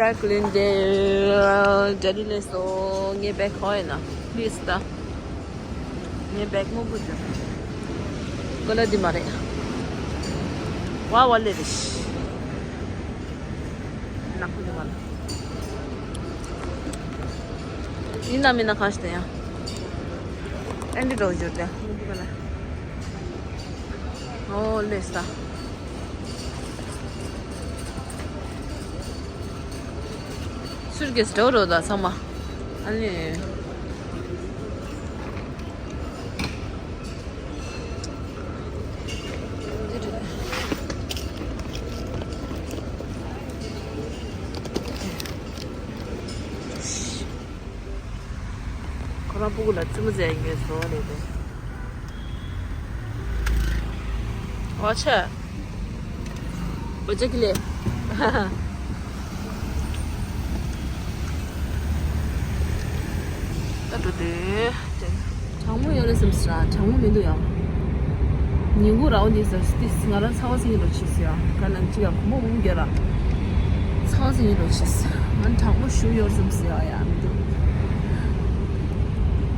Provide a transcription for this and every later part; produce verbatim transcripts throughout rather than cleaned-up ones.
Back Glendale, Delhi ལས་སོ། ངའི་བེག་ཧོ་ཡིན་ན། Please ད། ངའི་བེག་སྨུག་པོ་འདི། ཀོ་ལ་འདི་མ་རེད། ཝ་ཝ་ལེ་རེད། ནག་པོ་འདི་མ་རེད། ཡིན་ན་མིན་ན་གང་ཞིག་དེ་ཡང་། ཨེ་འདི་འགྲོ་རྒྱུ་དེ། ཨོ་ལེ་ས། སུར་གེ་སི་འགྲོ་རོགས་ད་ཚང་མ། ཨ་ནི། ཁོ་རང་སྤུ་གུ་ལ་རྩེད་མོ་རྩེ་ཡ་ཡིན་པའི་བཟོ་བ་རེད་དེ། ཨོ་ཆེ། ཨོ་ཅག་གི་ལེ། ད་འགྲོ་དེ། གྲང་མོ་ཡོད་རེད་བསམ་སྲིད་ཨ། གྲང་མོ་མི་འདུག་ཡང་། ཉིན་གུང་ར་བ་འདི་ཟེར་སྟེ་ང་རང་ཚ་བ་ཟིན་གྱི་འགྲོ་ཆེ་ཟེར་ཨ། ག་ནང་ཅི་ཡང་ཁོ་མོ་འུང་རྒྱུ་ར། ཚ་བ་ཟིན་གྱི་འགྲོ་ཆེ་ཟེར། ང་གྲང་མོ་ཞུ་ཡོད་བསམ་སྲིད་ཨ། ཡ་མི་འདུག་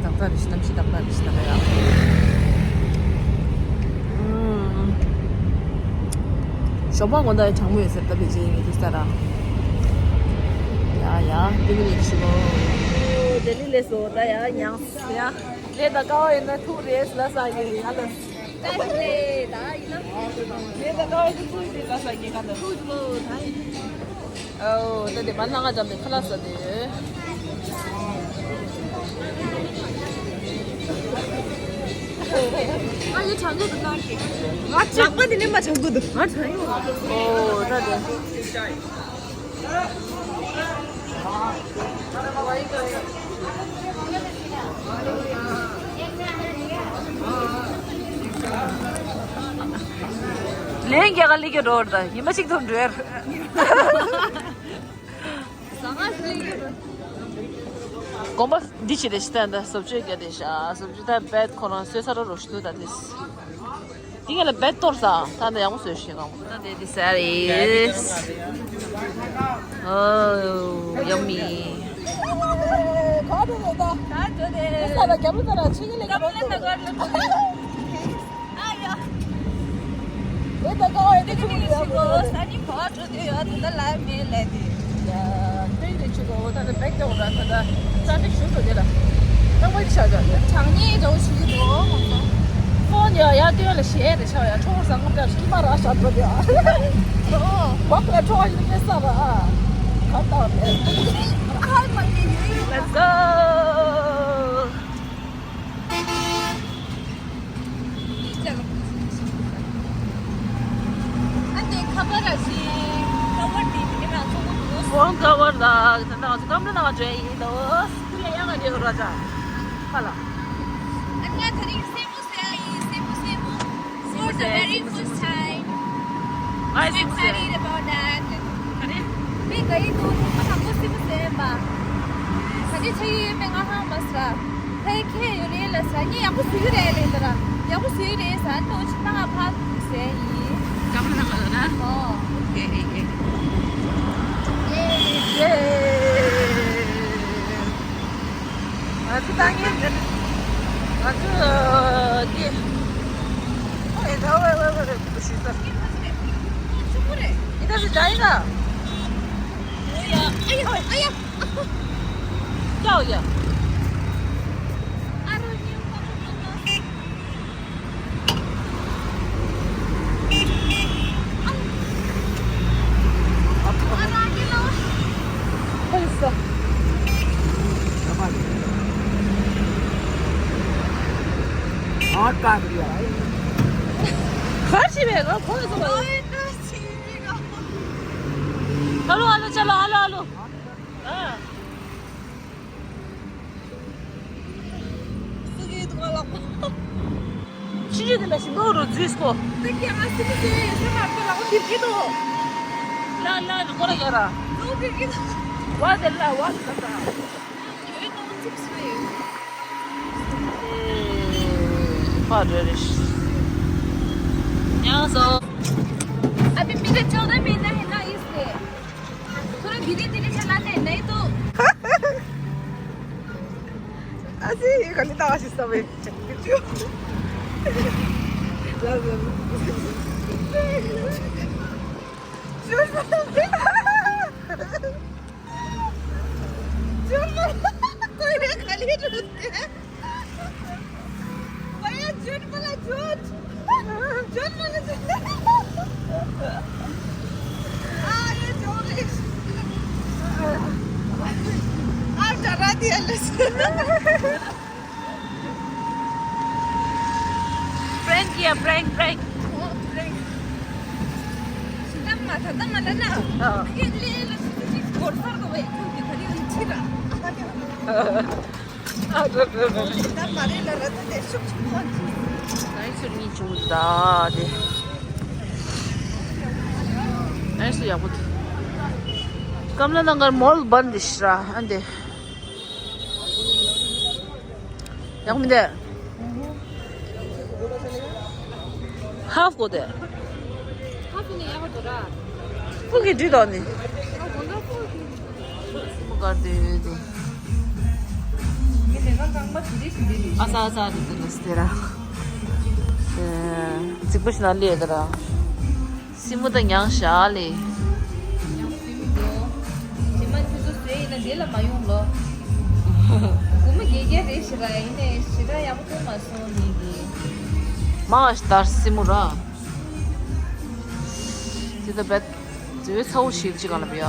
ཏག་ཏག་རེད་ཤི། གནམ་གཤིས་ཏག་ཏག་རེད་ཤི། ད་ལྟ་ཡ། ཞོགས་པ་དགོང་དག་ཡ་གྲང་མོ་ཡོད་ཟེར། ད་བེ་ཇེ་ཡིན་འདུག་ས་ར། ཡ་ཡ་ཏི་ལི་ལི་ཤི་གོ། ལྡི་ལི་ལས་སོ། ད་ཡ་ཉང་ཡ། ལས་ད་ཀ་བ་ཡིན་ན་ཐུག་རེད་ལ་ས་ཡིན་ཡ་ལ། ད་ལས་ད་ཡིན་ན། ལས་ད་ཀ་བ་ཡིན་ན་ཐུག་རེད་ལ་ས་ཡིན་ག་ད་ཐུག་གོ་ད་ཡིན། ཨོ། ད་དེ་མ་ལྷ་ང་འཇམ་དེ་ཁ་ལག་ཟ་དེ། ང་ཡི་གྲང་གོ་དུ་ནང་གི། ང་ལག་པ་དེ་ནས་མ་གྲང་གོ་དུ། ང་གྲང་ཡོད། ཨོ། ད་དེ། ལན་རྒྱག་ག་ལི་གི་འགྲོ་བར་ད་ཉི་མ་གཅིག་ཐུབ་འགྲོ་ཡར། དགོན་པ་འདི་ཕྱི་དེ་ཕྱི་ད་ད་བཟོ་བཅོས་རྒྱག་དེ་ཤ་བཟོ་བཅོས་ད་བེད་ཁོ་རང་བཟོས་ས་ར་རོ་ཤི་དུ་ད་དེ། དེ་ག་ལ་བེད་གཏོར་ས་ད་ད་ཡག་པོ་བཟོས་ཤི་གང་ད་དེ་དེ་ས་རེད། ཨོ་ཡ་མི། ག་དེ་དེ་ད་ད་དེ་དེ་ས་ལ་རྒྱབ་ལ་ད་ར་ཆི་གི་ལེ་ག་རོ་དེ། ཨ་ཡ། ཨེ་ད་ཀ་ཨེ་ད་ཆུ་ཡ་གོ་ས་ནི་གོ་ཨ་ཆུ་དེ་ཡ་དེ་ད་ལ་མེ་ལེ་དེ། ཡ་དེ་ནི་ཆུ་གོ་ད་དེ་བེག་ཏོ་ར་ད་ད་ད་དེ་ཆུ་གོ་དེ་ལ་ད་མ་ཆ་ད་དེ་གྲང་ཉེ་འདྲ་བོ་ཞིག་འདུག་ཧོ་ཡ་ཡ་དེ་ལ་ཤེས་རེ་ཆ་ཡ་ཁྲོ་ས་ངོ་ད་ཤི་མ་ར་ཤ་ད་དེ་ཨ། ཧོ་བག་ལ་ཁྲོ་ཡིན་མེ་ས་ར་ཨ་ག་ད་དེ། Let's go. ཨ་ནི་ཁ་པར་ར་ཞིག་ཁ་པར་དེ་མི་རང་ཚོ་གོ་ཕོན་ཁ་པར་ད་ད་ང་ཚོ་ཀམ་ར་ནང་འདྲེ་ཡིན་ད་ཁུ་ཡ་ཡ་ང་འདྲེ་ར་ཅག་ཁ་ལ། ཨ་ནི་ང་ད་རིང་སེམས་པོ་ཟེར་ཡ་ཡིན། སེམས་པོ་སེམས་པོ། For the very first time. I'm excited about that. ཨ་ནི་མི་ག་ཡི་འདུག་ང་དང་པོ་སེམས་པོ་ཟེར་ཡིན་པ། ད་ནི་ཆ་ཡི་མེ་ང་ཧང་མ་སྲ། ཕའི་ཁེ་ཡོད་རེད་ལ་ས་ནི་ཡག་པོ་བཟོས་ཡོད་རེད་ལེ་ད་ར། ཡག་པོ་བཟོས་ཡོད་རེད་ས་ནི་ཏོ་ཆི་ན་ང་ཕ་ཟེར་ཡིན། ཀམ་ལ་ན་ན། ཨོ། ཨེ་ཨེ་ཨེ། ཡེ། ང་ཚོ་ད་ངས་འདིར་ང་ཚོ་འདི། ཨོ་ཨེ་ད་ཝེ་ཝེ་ཝེ་ཝེ་ཞུ་ད། ཨོ་ཆུ་མོ་རེད། ཨེ་ད་ཞུ་ད་ཡིན་ན། ཨོ་ཡ་ཨ་ཡ་ཨ་ཡ། ཀྱའོ་ཡ། ཨ་རོ་ཉིའུ་ཀ་པོ་ཀ་པོ། ཨ་རོ་ཉི་ལོ། ཧེ་སོ། ཨ་ཀ་རི་ཡ། ཁ་ཤི་བེ་ག་ཁོ་སོ། ཨ་ལོ་ཨ་ལོ་ཅ་ལོ་ཨ་ལོ་ཨ་ལོ། ཨ། སུ་གི་དུ་མ་ལག་པ། ཕྱི་རྒྱུད་དེ་ལ་ཞིམ་པོ་རུ་འཛུལ་སོ། ཏི་ཀྱ་ང་སི་མི་སེ་སེ་མ་ཏི་ལག་པ་འདིར་ཀི་དོ། ལ་ལ་རུ་ཀོ་ར་ཡ་ར། ལོ་འདིར་ཀི་དོ། ཝ་དེ་ལ་ཝ་དེ་ལ། ཡོད་ནོ་ཅིབ་སི་རེད། ཨེ། ཕ་རེ་རེ། ཡང་སོ། ཨ་མི་མི་རེ་ཅོ་ད་མི་ན་ཧེ་ན་ཨིས་ཏེ། ཁོ་རང་ धीरे धीरे चलाते हैं, नहीं तो। ऐसे ही गली तक आशीष सब है। कोई नहीं, खाली रुकते हैं। भैया, झूठ बोला, झूठ। झूठ बोला, झूठ। आ, ये जोर है। आप डरा दिया, listen। Prank किया, prank, prank। ओ, prank। सीधा माथा था, माथा ना। हाँ। ये ले, ले, ले, ले, गोड़ सर को भाई, कौन की खड़ी हुई थी ना? ད་མ་རེད་ལ་ར་ད་དེ་ཤུགས་ཆུང་བ། ཨ་ནི་ཚུར་གཉིས་བྱུང་ད་དེ། ཨ་ནི་སུ་ཡག་པོ་འདུག་ཀམ་ལ་ནང་གར་མོལ་བན་དེ་ཤི་ར་ཨ་འདི། ཡག་མི་འདུག་ཧབ་གོ་དེ། ཧབ་ནས་ཡག་པོ་འདུག་ར། ཕུག་གི་འདྲི་དོ་ནི། ཨ་གོ་ན་ཕུག་གི། སི་མོ་གར་དེ་ཡོད་དེ། མི་དེ་ག་རྐང་པ་དེ་རིགས་འདི་རེད། ཨ་ས་ཨ་ས་རེད་དེ་ལ་སྟེ་ར། ཨེ། རྫིག་པོ་ཞིག་ན་ལས་དེ་ར། སི་མོ་ད་མྱང་ཤག་ལེ། མྱང་སི་མོ་འདུག་ཇི་མ་ཁྱོད་ཚོ་ཟས་ཡིན་ན་འདི་ལ་མ་ཡོང་ལོ། སྒོར་མོ་བརྒྱད་བརྒྱ་རེད་ཞེ་དྲག་ཡིན་ནའི་ཞེ་དྲག་ཡག་པོ་ཐོན་མ་སོང་ནི་གི། མ་ཨ་ཤི་ཏར་སི་མོ་ར། དེ་ད་བད་དེ་བས་ཚ་བོ་ཞིག་ཅིག་ག་ལ་བི་ཡ།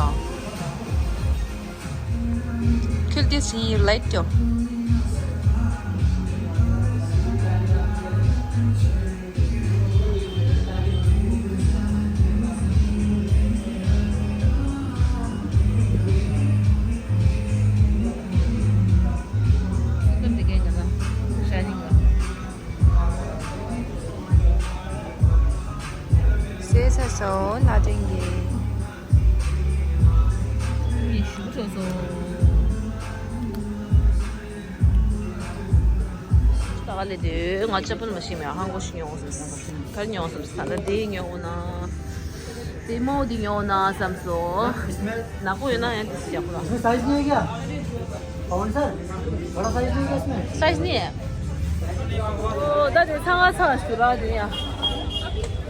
ཁྱེད་དེ་སི་ཡིར་ལའིད་ཀྱོ། ཟས་ཚར་སོང་ལྷ་སྒྲོན་གྱིས། ངས་ཞུ་གི་འགྲོ་སོང་། ད་ག་ལེ་དེ་ང་ཅ་པན་མ་ཤེས་མེད་ཧང་གོ་ཞིག་ཉོ་འོང་བསམ་སོང་། ག་རེ་ཉོ་འོང་བསམ་སོང་། ད་ལྟ་དེ་ཉོ་འོང་ན། དེ་མོ་དེ་ཉོ་འོང་ན་བསམ་སོང་། ནག་པོ་ཡོད་ན་ཡང་དེ་ཞིག་ཡག་པོ་ར། इसमें साइज नहीं है क्या? पवन सर, बड़ा साइज नहीं है क्या इसमें? साइज नहीं है। ओ, ད་དེ་ཚང་ང་ཚང་ཞུ་ར་དེ་ཡ།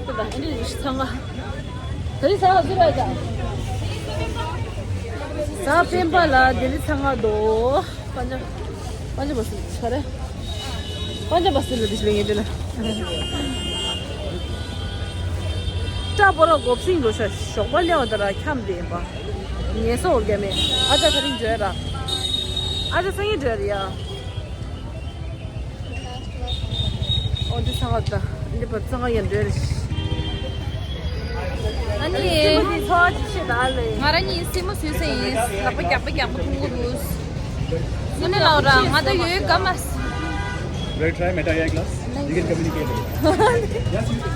དེ་ལ་ཨེ་འདྲ་ཞིག་ཚང་ང་། དེ་ཚང་ང་ཞུ་ར་ད། ས་སྤེན་པ་ལ་དེ་ཚང་ང་དོ། པ་ཉ། པ་ཉ་བ་སི་ཆ་རེ། པ་ཉ་བ་སི་ལ་དེ་ཞིག་ལེན་ཡོད་དེ་ལ། སྐྲ་པོ་ར་གོབ་སིང་འགྲོ་ཤ་ཞོགས་པ་ལེའོ་ད་ར་འཁྱམ་དེ་ཡིན་པ། ངལ་གསོ་བོར་རྒྱ་མེད། ཨ་ཅག་ག་རིང་འགྲོ་ཡ་ར། ཨ་ཅག་སང་ཉིན་འགྲོ་ཡ་ར་ཡ། ཨོ་འདི་ཚང་བ་ད། འདི་པ་ཚང་བ་ཡན་འགྲོ་ཡ་ར། ཨ་ནི། སེམས་པ་འདི་ཚོ་ཅི་ཤེས་ད་ལེ། ང་རང་གཉིས་སེན་མོ་བཟོས་ས་ཡིན། ལག་པ་རྒྱག་པ་རྒྱག་པ་མཐོང་གི་འདུག་དངོས་གནས་ལབ་ར་ང་ད་ཡོད་ག་མ། Will you try Meta A I class? You can communicate. Yes, you can.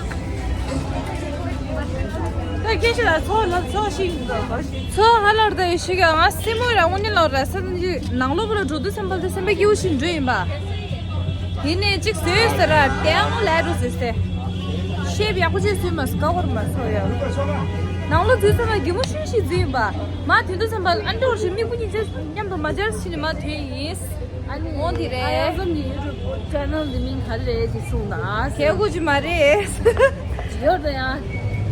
ད་སྐད་ཆ་ལ་ཚོགས་ལ་ཚོགས་ཤིག་འདུག་ཚོགས་ཧ་ལར་ད་ཡོད་ཤིག་ང་སེན་མོ་ར་དངོས་གནས་ལབ་ར་ས་ནང་ལོགས་པ་ལ་འགྲོ་དུས་སེམས་པ་ལ་སེམས་པ་སྐྱིད་པོ་ཞིག་འགྲོ་ཡིན་པ། དེ་ནས་གཅིག་བཟོས་ཟེར་ར་དེ་ཡང་ལས་འགྲོ་ཟེར་སེ། ཤེས་ཡག་པོ་ཅིག་བཟོས་མ་སོང་ཀ་བོར་མ་སོང་ཡ། ནང་ལོགས་འཛུལ་ས་ལ་གད་མོ་ཤུན་ཞིག་འཛུལ་ཡིན་པ། མ་དེ་དུས་ཙམ་པ་ཨ་འདྲ་བོ་ཞིག་མིག་པོ་གཉིས་ཆ་མཉམ་དུ་མ་སྦྱར་ཕྱིན་ནས་མ་ཐོན་ཡིན། ཨ་ནི་འོང་དེ་རེད། ཨ་ཡ་ཙམ་གྱི་ཡུ་ཊུབ་ཆེ་ནལ་འདི་མིང་ག་རེ་རེད་ཅེས་གསུངས་དང་། གལ་དགོས་ཀྱི་མ་རེད། ཡོད་ད་ཡང་།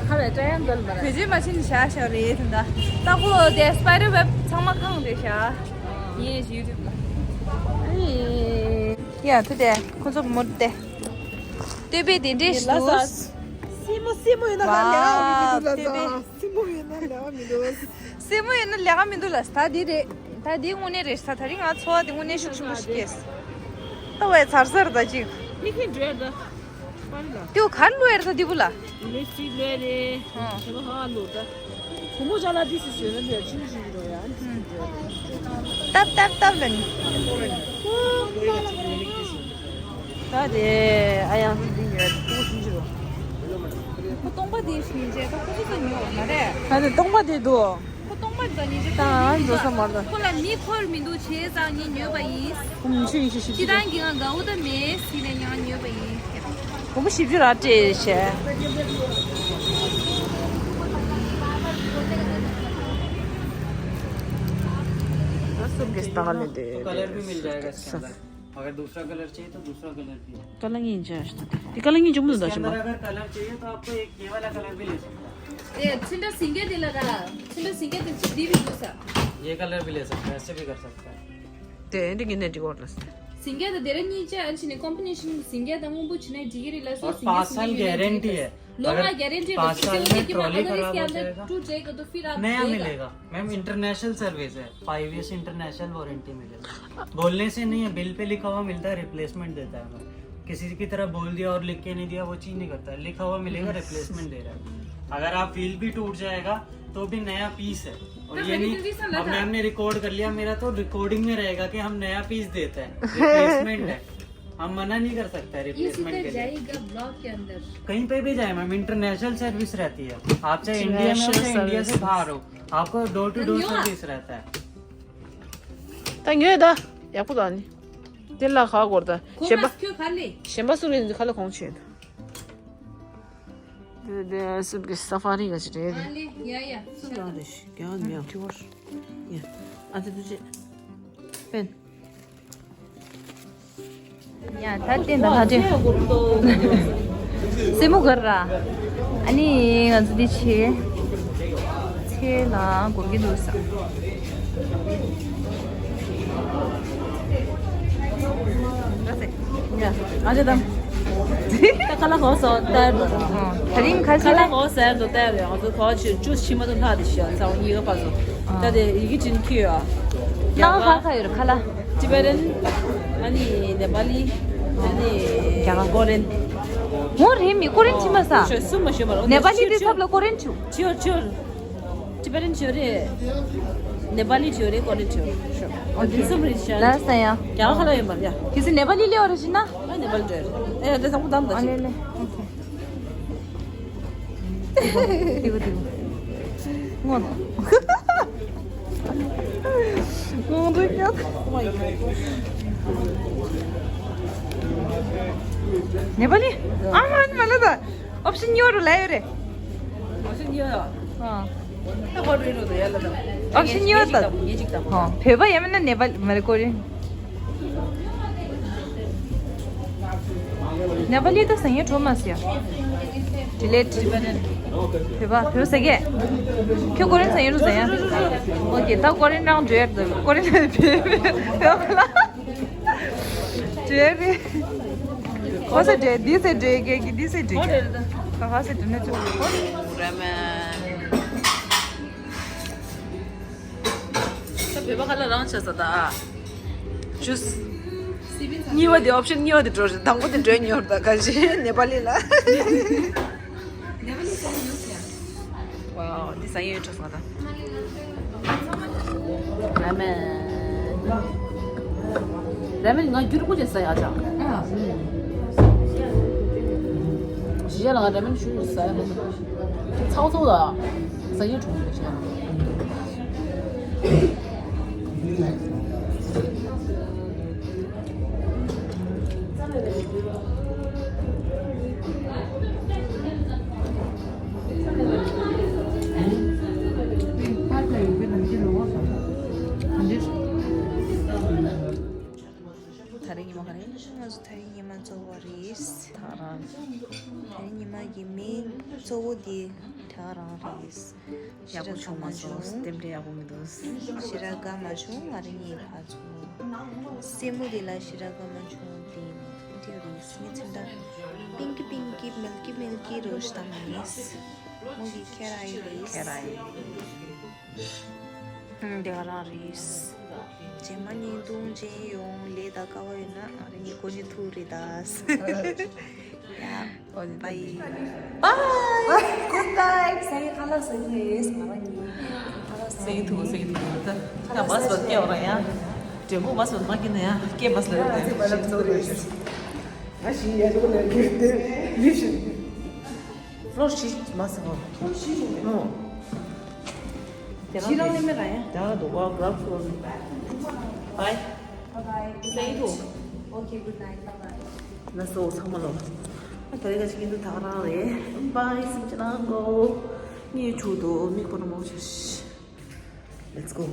ཁ་བའི་སྐྲ་ཡང་འཛོལ་མ་རེད། བོད་ཆས་མ་ཕྱིན་ནས་བཞག་བཞག་རེད་ད། ལྟ་གོ་དེ་སི་པའི་ཌར་ཝེབ་ཚང་མ་གང་རེད་བཞག་ངས་ཡུ་ཊུབ་ལ། ཨ་ནི། ཡ་ཐུ་དེ་ཁོ་ཚོ་མོ་དེ། ལྟོས་པས་དེ་འདྲས་ལ་འདུག་ས། སེན་མོ་སེན་མོ་ཡོད་ན་ལ་ལས་ཀ་མི་འདུག་ལ། ལྟོས་པས། སེན་མོ་ཡོད་ན་ལས་ཀ་མི་འདུག་སེན་མོ་ཡོད་ན་ལས་ཀ་མི་འདུག་ལ། ད་འདི་རེད། ད་འདི་དངོས་གནས་རེད་ས། ད་རིང་ང་ཚོར་བ་འདི་དངོས་གནས་ཤུགས་ཆེན་པོ་ཞིག་སྐྱེས། ད་བས་ཚར་ཚར་ད་ཅིག་མི་ཁེ་འགྲོ་ད། པར་ལ། ཏེའུ་གར་ལོ་ཡར་ད་འདི་བུ་ལ། ལེ་སི་ལེ་རེ། ཧང་། ཁྱེད་ཧ་ལོ་ད། བུ་མོ་ཅག་ལ་འདི་སི་ཟེར་ན་འདི་ཆུང་ཆུང་རོ་ཡ། སྟབས་སྟབས་སྟབས་ལ་ནི། ད་དེ་ཨ་ཡང་འདི་ཡོད་ཁུ་ཆུང་ཆུང་རོ། ཁོ་སྟོང་པ་དེ་ཞིག་ཡིན་ཅེས་ད་ཁོ་ཚོ་ཚོ་ཉོ་མ་རེད། ད་དེ་སྟོང་པ་དེ་འདུག་ཁོ་སྟོང་པ་ད་ཉིན་ཅིག་ད་ཁོ་འགྲོ་ས་མ་རེད། ཁོ་ལ་མི་འཁོར་མི་འདུག་བྱས་ཙང་ངས་ཉོས་པ་ཡིན། ཨུམ་ཆུ་ཡིན་ཤི་ཤི་ཅི་ད་གི་ང་དགའ་བོ་ད་མེད་ཟེར་ནས་ཡང་ཉོས་པ་ཡིན། སྒོར་མོ་བཞི་བཅུ་ར་སྤྲད་བྱས། सब किस तरह लेते हैं? तो कलर भी मिल जाएगा इसके अंदर। अगर दूसरा कलर चाहिए तो दूसरा कलर भी है। कलंगी इंच है। ये कलंगी जो मुझे इसके अंदर दर्शन अगर कलर चाहिए तो आपको एक ये वाला कलर भी ले सकते हैं। ए छिंडा सिंगे दिला रा। छिंडा सिंगे दिल दी भी दूसरा। ये कलर भी ले सकते हैं, ऐसे भी कर सकते हैं। ते इंडिंग ने डिगोर लस सिंगे तो देरे नीचे अच्छी ने कॉम्बिनेशन सिंगे तो मुंबू छने डिग्री लस और सिंगे पाँच साल सिंगे गारंटी है। लोग अगर ना गारंटी पाँच साल में ट्रॉली खराब हो जाएगा, टूट जाएगा तो फिर आप नया देगा। मिलेगा। मैम, इंटरनेशनल सर्विस है, फाइव ईयर्स इंटरनेशनल वारंटी मिलेगा। बोलने से नहीं है, बिल पे लिखा हुआ मिलता है, रिप्लेसमेंट देता है। मैम, किसी की तरह बोल दिया और लिख के नहीं दिया, वो चीज नहीं करता है। लिखा हुआ मिलेगा, रिप्लेसमेंट दे रहा है। अगर आप व्हील भी टूट जाएगा तो भी नया पीस है। और तो ये फिर नहीं, इतनी सा अब लगा। मैम ने रिकॉर्ड कर लिया मेरा, तो रिकॉर्डिंग में रहेगा कि हम नया पीस देते हैं, रिप्लेसमेंट है। हम मना नहीं कर सकते ये रिप्लेसमेंट सीधा के लिए। जाएगा ब्लॉक के अंदर। कहीं पे भी जाए मैम, इंटरनेशनल सर्विस रहती है। आप चाहे इंडिया में हो, चाहे इंडिया से बाहर हो, आपको डोर टू डोर सर्विस रहता है। ད་ཉོས་ད། ཡག་པོ་ད་ནི། དེ་ལ་ཁ་སྐོར་ད། ཁོ་ཞེན་པ། ཁ་ལེ། ཞེན་པ་སུ་རེད་ཁ་ལ་གོང་ཆེད། དེ་དེ་སུབ་ཀྱི་སཱ་ཕ་རི་ག་ཅི་རེད། ཨ་ལེ་ཡ་ཡ། སུ་ཡང་རེད་ཤི་ཀྱང་ཉོ། ཨ་དེ་དུ་ཅེ། པན། ཡ་ད་བསྟན་ད་ལྷ་ཆོས། སེ་མོ་གར་ར། ཨ་ནི་ང་ཚོ་འདི་ཆེ། ཚེ་ལ་སྒོར་གི་འདུག་ས། ཡ་ཨ་ཅེ་དམ། ད་ཁ་ལག་གོ་སོ་ད། ད་རིང་ཁ་ཁ་ཤས་ལ་ལ་གོ་ཟེར་དུ་ད་ཡ་ང་ཚོ་གོ་ཆེ་ཅུ་ཤི་མ་དུ་ལྷ་དེ་ཤི་ཡ་ཚ་བ་གཉིས་ཀ་པ་སོ། ད་དེ་ཡི་གེ་ཅིན་ཁི་ཡ། ནང་ཧ་ཁ་ཡོད་ཁ་ལ། ཊི་བེ་ཊན། ཨ་ནི་ནེ་པ་ལི། ཨ་ནི་རྒྱ་གར། ཀོ་རེན། ངོ་རེ་མི་ཀོ་རེན་ཆི་མ་ས། ཤོད་སུ་མ་ཤོད་མ་རོ། ནེ་པ་ལི་དེ་ཚབ་ལ་ཀོ་རེན་ཆུ། ཆིའོ་ཆིའོ། ཊི་བེ་ཊན་ཆིའོ་རེ། ནེ་པ་ལི་ཆིའོ་རེ་ཀོ་རེན་ཆིའོ། ཤོད། ཨོ་དེ་སུ་མ་རེད་ཤ། ལ་ས་ཡ། རྒྱ་གར་ཁ་ལ་ཡོད་མ་རེད་ཡ། ཁྱེད་ཚོ་ནེ་པ་ལི་ལེ་བ་རེ་ཤི་ན། ཨ་ནེ་པ་ལི་ཏྲེ། ཨེ་དེ་ཚང་མ་དམ་ད་ཨ་ཤི། ལེ་ལེ། ཨོ་ཁེ། ཏིག་ཏིག་ངོ་། ངོ་འདུག་ཀྱང་། ནེ་པ་ལི། ཨ་མ་ཨ་མ་ལ་ད། ཨོབ་ཤན་ཉོ་རུ་ལ་ཡོད་རེད། ཨོབ་ཤན་ཉོ་ཡོད། ཨ། ད་ཧོ་རུ་རུ་ད་ཡ་ལ་ད། ཨོབ་ཤན་ཉོ་ད། ངེ་ཅིག་ད། ཧོ་བོད་པ་ཡ་མིན་ན་ནེ་པ་ལི་མ་རེད་ཀོ་རེ། ནེ་པ་ལི་ད་སང་ཡོད་འགྲོ་མ་སི་ཡ། ཌི་ལེ་ཊི། བོད་པ་བོད་ཟེར་གི། ཁྱོད་ཀོ་རེན་སང་ཡོད་རུ་ཟེར་ཡ། ཨོ་ཁེ་ད་ཀོ་རེན་རང་འགྲོ་ཡ་ད་ཀོ་རེན་ད་བོད་པ་ལ། ཇེ་རི། ཁོ་སེ་ཇེ་འདི་སེ་ཇེ་གེ་གི་འདི་སེ་ཇེ་གེ། ཁ་ཁ་སེ་དུ་ནེ་ཇོ། ར་མེན། ད་བོད་པ་ཁ་ལ་རང་ཆ་ས་ད་ཨ། ཇུས། གཉིས་པ་དེ་ཨོབ་ཤན་གཉིས་པ་དེ་འགྲོ་རེད། དང་པོ་དེ་འགྲོ་ཉོར་ད་ག་ཞེ་ནེ་པ་ལི་ལ། ནེ་པ་ལི་ས་ཉོ་ཟེར། ཝའོ། འདི་ཟ་ཡི་ཡོད་ཆོག་ས་ད། ར་མེན། ར་མེན་ང་རྒྱུ་རུ་ཀུ་ཅེ་ཟ་ཡ་ཅག་ཞི་ཡ་ལ་ང་ར་མེན་ཞུ་ཟ་ཡ་མ་ཚའོ་ཚའོ་ལ་ཟ་ཡི་ཆོག་ཞི་ཡ། ད་རིང་ཉི་མ་ག་རེ། ང་ཚོ་ད་རིང་ཉི་མ་གཙོ་བོ་རེད། ད་རང་། ད་རིང་ཉི་མ་གི་མི་གཙོ་བོ་དེ་ད་རང་རེད། ཡག་པོ་བྱུང་མ་སོང་། རྟེན་འབྲེལ་ཡག་པོ་མི་འདུག་ཞེ་དྲག་དགའ་མ་བྱུང་། ང་རང་གཉིས་ཕར་ཚུར། སེན་མོ་དེ་ལ་ཞེ་དྲག་དགའ་མ་བྱུང་། དེ་ནི་དེ་རེད། ངའི་མཚན་ལ་པིང་ཀི་པིང་ཀི་མིལ་ཀི་མིལ་ཀི་རོ་ཞིག་བཏང་ནས། མོ་གི་ཁྱེར་ར་ཡི་རེད། ཁྱེར་ར་ཡི། ཨང་། དེ་ག་རང་རེད། རྗེས་མ་བརྙན་ཐུང་མཇལ་ཡོང་། ལས་དང་དཀའ་བ་ཡོད་ན་ང་རང་གཉིས་གོ་གཉིས་ཐུག་རེད་ད། ཡ། Bye. Bye. Good night. སང་ཉིན་ཁ་ལག་ཟ་གི་རེད། ང་རང་གཉིས་ཁ་ལག་ཟ་གི་ཐུག་ཟ་གི་ཐུག་ད་ཁ་ལག་ཟ་གི་རེད་ཡ། ཇོ་མོ་བ་སོ་མ་གི་ན་ཡ་སྐད་བ་སོ་རེད། ང་ཞིག་ཡ་ཇོ་ནས་གི་དེ་ལི་ཤི། ཕློར་ཤི་མ་ཟ་གོ་ཕློར་ཤི་ནོ། ཁྱེད་རང་ལས་མེད་ར་ཡ། ད་དུ་བ་གྲབ་སོ། Bye. Bye bye. Say to. Okay, good night. Bye bye. ལགས་སོ་ཚང་མ་ལོ། ད་རེས་ཀ་ཅིག་ཡིན་དུ་ད་ག་རང་རེད། Bye. སེམས་ཅན་ནང་གོ། ངའི་ཆུ་དོ་མིག་པོ་ན་མོ་ཆེ། Let's go.